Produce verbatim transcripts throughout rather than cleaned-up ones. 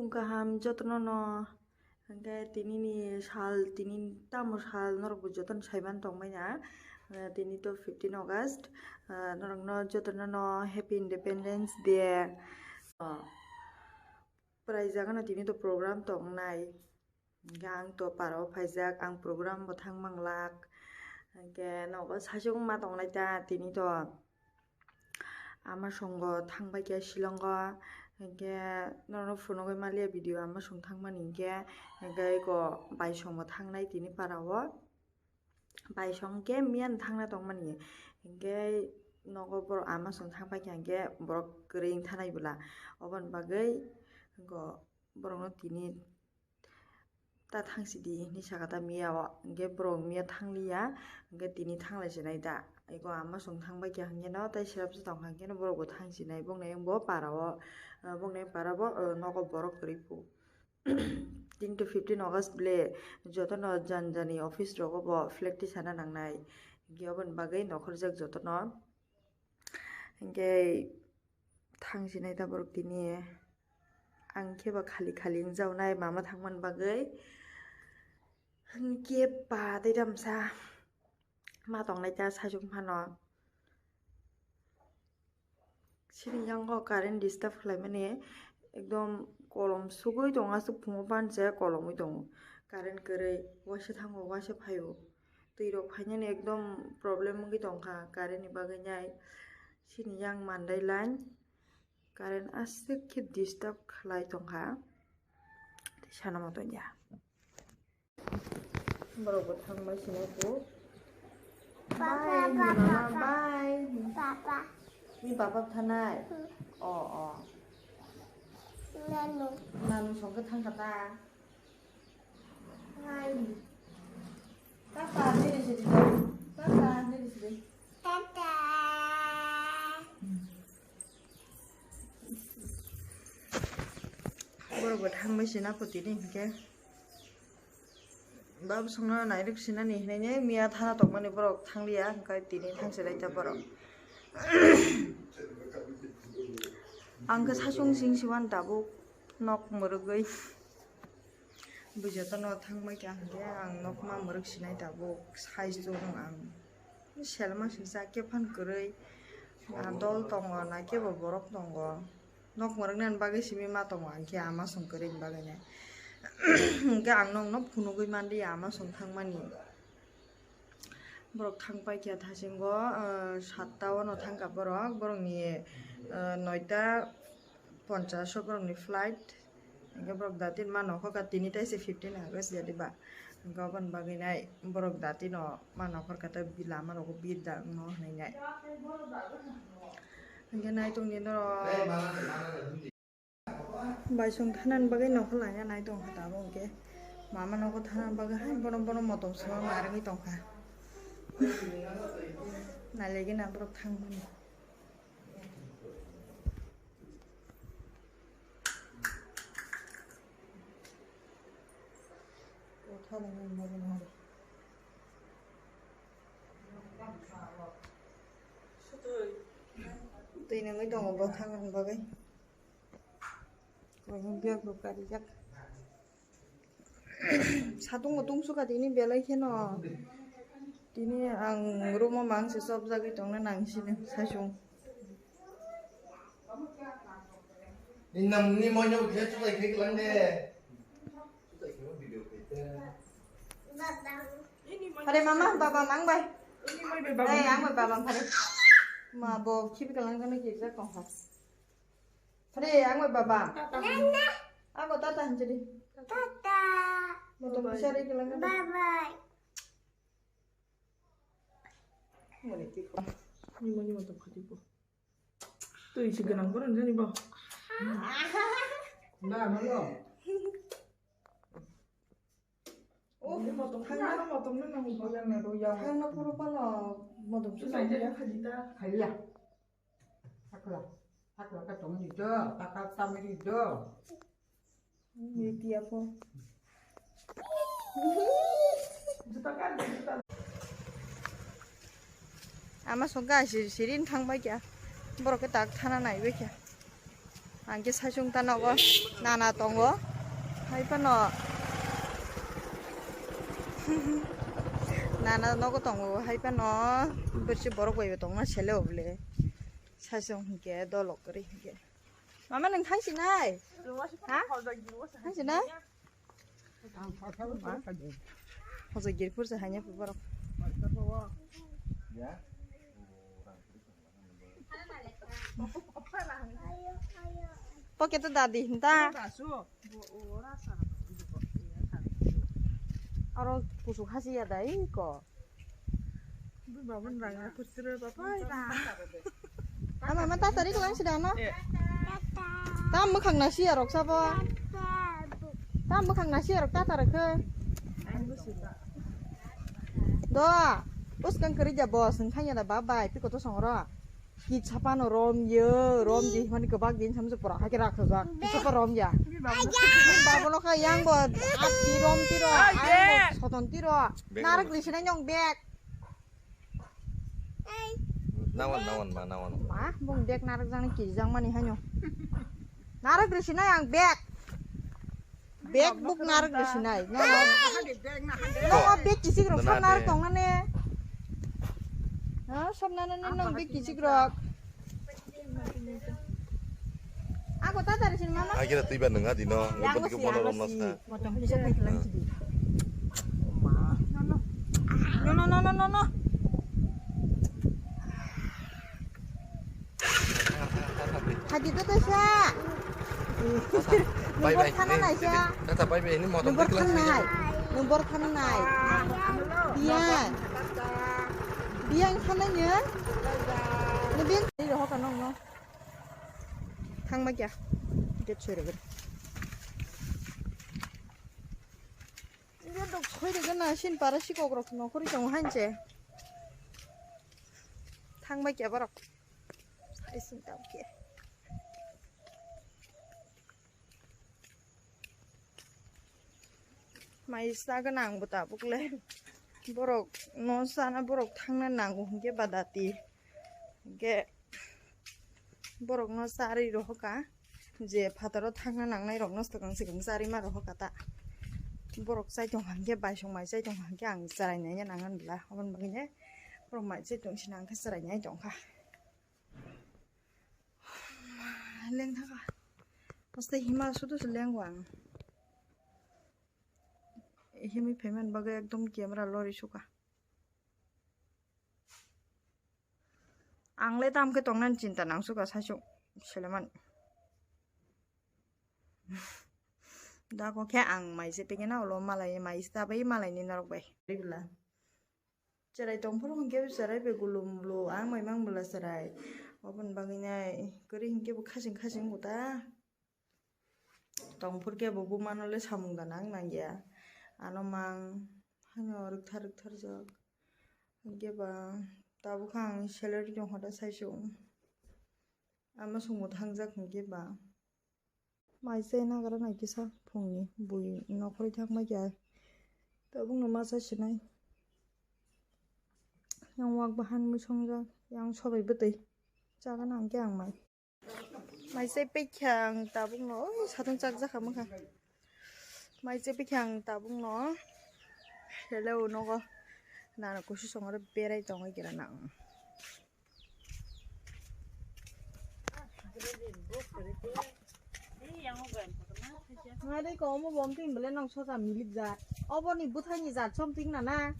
Phung kaham jotono no, hwnkhe tini ni sal, tini tamo sal norok bo jotono saiman tongmani na, eh, tini to fifteen August, eh, norok no jotono no Happy Independence Day. Oh, pwrai jaga no tini to program tongnai. Hingke ang to para o phaijak, ang program bo thang manglak. Hingke nogo saichung ma tongnai ta tini to. Ama songo thang bai khe Shillong o. Hingke norok phunugwi maliya video ama song thang mani hingke, hingke eko bai songo thangnai tini para o. Bai song khe miyan thangna tongmani. Hingke nogo borok ama song thang bai khe hingke borok kwrwi wng thanai bwla. Oboni bagwi go borokno tini ta thang sidi hinwi saka ta miya o, hingke borok miya thang liya, hingke tini thang lai sinai da. Eko ama song thang bai khe hingke no tei serap se tong kha, hingke no borok bo thang sinai, bokni ayang bo para o, ah, bokni ayang para bo, ah, nogo borok kwrwi pu. Tini to fifteen August ble, jotono jan jani office rogo bo flag tisana nangnai, hingke oboni bagwi nokhorjak jotono. Hingke thang sinai ta borok tini. Ang khe ba khali khali wngjaonai mama thangmani bagwi. Hwnkhe ba tei damsa ma tongnai ta saichung phano. Chini yango current disturb khlaimani, ekdom kolom sugwi tongo, aswk phungo panse kolomwi tongo. Current kwrwi, waisa thango, waisa phaio. Twi rok phainani ekdom problem wngwi tongkha current ni bagwi nai. Chini yang mandai line current aswk khe disturb khlai tongkha. Tei sana moto ya. Borok bo thang bai sini ko. Papa, bye, papa, mama, papa. Bye. Papa. Ni papa thanai. Hmm. Oh, oh. Nanu. Nanu songke thang kata. Hai. Tata, diri sini. Tata, diri sini. Tata. Borok bo thang bai sini ko tini hingke. Bab songno nairok sinani hinui miya thana tongmani borok thangliya, hingke tini thangsi laijak borok. Ang khe saichung sing siwan tabuk nok mwrwgwi. Bwjotono thangbai kha hingke ang nok ma mwrwk sinai tabuk saichung ang. Selma singsa khe phan kwrwi, ah, dol tongo na kebo borok tongo. Nok mwrwknani bagwi simi ma tongo, ang khe ama song kwrwini bagwi nai. Hwnkhe ang nokno phunugwi mandi ama song thangmani. Borok thang paikha thasingo, ah, satta ono thangkha borok, borokni, ah, noita ponchash o borokni flight. Hingke borok datin ma nokhorkha tini taise fifteen August ya diba. Hingke oboni bagwi nai borok datino ma nokhorkha tei lama rogo bir da wngno hinui nai. Hingke nai tongdi norok. Baisong thanani bagwi nokhor laiya nai tongkha tabuk hingke. Mama nogo thanani bagwi hai bono bono motom sima narwgwi tongkha. Nailaigwi na borok thangmani. Twi nungwi tongo bo thangna bagwi. Kaisa bag rok karijak. Satung bo tungsukha tini belai kheno. Tini ang room o mangse chopjagwi tongna nangsini saichung. Ni nam ni moino khe chulai khe lang de. Phare mama, baba mang bai. Hey, ang bai baba phare. Ma bo khibi kalang kano kisa kong ha. Phare ang bai baba. Ang bo tata hanjali. Tata. Mo to bisa re kalang kano. Bye bye. Mone tiko. Ni moni mo to khati ko. Twi si gwnang borok jani bo. Na, mano. Oh, motom thangna, motom na nang bo yang na do yang. Thangna puro pano motom. Sai je khadi ta. Khaya. Akla. Akla ka tong ni do, ta ka tam ni do. Miti apa? Ama songka siri siri thang bai kya. Borok ke tak thana nai bai kya. Ang khe saichung ta nogo nana tongo. Hai phano nana nogo tongo. Hai phano borsi borok bai bo tongma sele obole. Saichung hinkhe dolok kwrwi hinkhe. Mama nwng thang sinai? Ha? Thang sinai? Hoja girpur se hanya borok. Pocket dadi hinta. Aro kusuk hasi ya dai ko. Ama ma tatari ko lang sida no. Tam mukhang nasi ya rok sabo. Tam mukhang nasi ya rok tatari ke. Do. Uskang keri ja bos nang khanya da babai piko to songro. Ki chapano rom ye, rom je himani kebak din samse pora hake rakha jak. Ki chapa rom ya. Babono kha yang bo ati rom tiro, ayang bo soton tiro. Narak lisina nyong bek. Nawan, nawan, ma, nawan. Ma, bung bek narak jani ki jang mani hanyo. Narak lisina yang bek. Bag buk narak de sinai. Nono, nono bag kisik rok sab narak tong nane. Ha, sab nane nong bag kisik rok. Ako ta tari sin mama. Agira tui ba nang adi no. Yang nang bono rom nang si. Motong kisa kai kelang sidi. No, no, no, no, no, no. Hadi to to sa. Bye bye. Number thana nai sa. Tata bye bye ini motom. Number thana nai. Number thana nai. Biang. Biang thana nya. Ni biang ni roho ka nong no. Thang ma kya. Get soi rega. Ni dok soi rega na sin para si kok rok no kori tong hanche. Thang ma kya borok. Ising tau khe. Mai sa gwnang bo tabuk le. Borok no sana borok thangna nango hinkhe badati. Hinkhe borok no charwi rohoka. Je phataro thangna nangnai rok no swkang swkang charwi ma rohoka ta. Borok chai tong hinkhe baisong mai chai tong hinkhe ang charai nai nang bwla. Aboni bagwi ne borok mai chai tong sina ang khe charai nai tong kha. Leng thaka. Paste hima sudu se leng wang. Himi payment bagwi ekdom camera lori suka. Ang le tam khe tongnan chinta nang suka saichung seleman. Da ko khe ang mai se pegena ulo malai mai sta bai malai ni norok bai. Ribla. Cherai tongphuru hwnkhe bo cherai bai gulum gulum ang mai mang bwla cherai. Oboni bagwi nai kwrwi hwnkhe bo khaching khaching bo ta. Tongphuru khe bo bumano le samung da nang nang ya. Ano mang hano rwktharjak. Hwnkhe ba tabuk ang salary rok hoda saichung. Ama songbo thangjak hwnkhe ba. Mai se nagra nai kisa phungni bui nokhorwi thangma khe tabukno ma cha sinai. Yang wak bahan mui songjak, yang sobai bwtwi chagana hwnkhe ang mai. Mai se pekha ang tabukno, oi, satung chakjak kha mwkha. Mai se pekha ang tabukno. Hello, nogo. Nana kusu songore berai tongwi kira nang. Ngari ko omo bom tin bele nong sosa milik jat. Obo ni buthai ni jat som ting na na.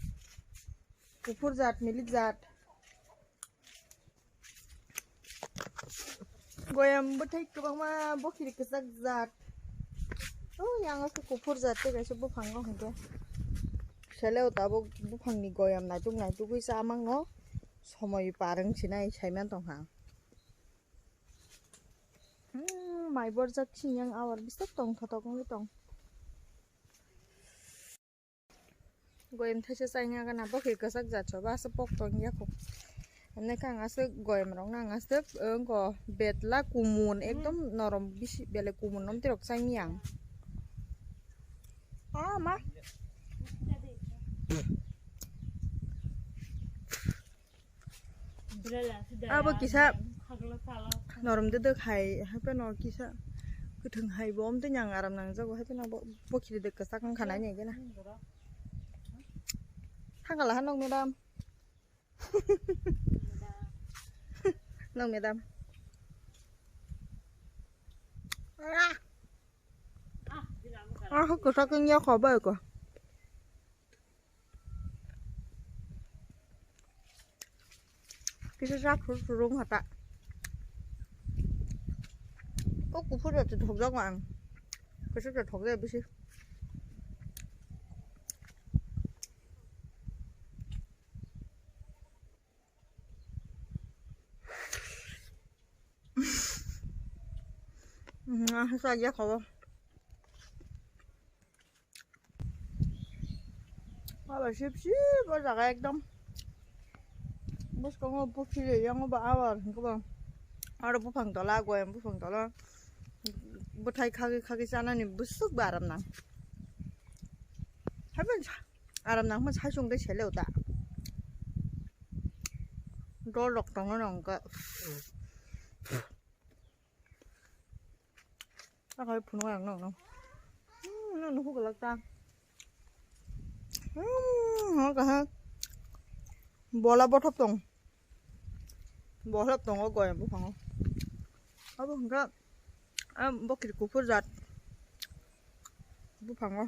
Kuphur jat, milik jat. Goyam bwthai kwbangma bokhiri kwchak jat. O yang o khe kuphur jat tei kaisa buphang o hwnkhe. Sele o tabuk buphangni goyam naituk naitugwi cha mangno somoi par wng sinai saiman tongkha. Hmm, mai borjak sini yang awar bisak tongthotok wngwi tong. Goyam thaisa chaina gana bo khe kwchak jat so ba aswk pok tong ya kho. Hwnwi khe ang aswk goyam rok no ang aswk wngkho betla kumun ekdom norom bisi belai kumun nom tirok chaini ang. Ah, ma. Abo kisa norom de de khai, hape no kisa. Kwthwng hai bo, omtwi nang aram nangjago, hai phano bo, bo khiri de kwchak wngkha nai nai gena. Thangkala ha nok madam. Nok madam. Ah, kwchak wngya kho bai ko. Kisa sak suru suru wngkha ta. O kuphur rok thokjak ang. Kisa thokjak bisi. Sa ya kho. Aba sip sip o jaga ekdom. Bwskango pukhiri, yango ba abar hwnkhe ba aro buphang tola, goyam buphang tola bwthai khagwi khagwi chanani bwswk ba aram nang. Haiphano sa-, aram nang phano saichung tei sele uta. Dol rok tongo nang khe. Takai phunuk ang nang nang. Hmm, nang nukhuk glak ta. Hmm, nang kaha. Bola bothop tong. Bothop tongo goyam buphango. Abo hwnkha, ah, bo kiri kuphur jat. Buphango.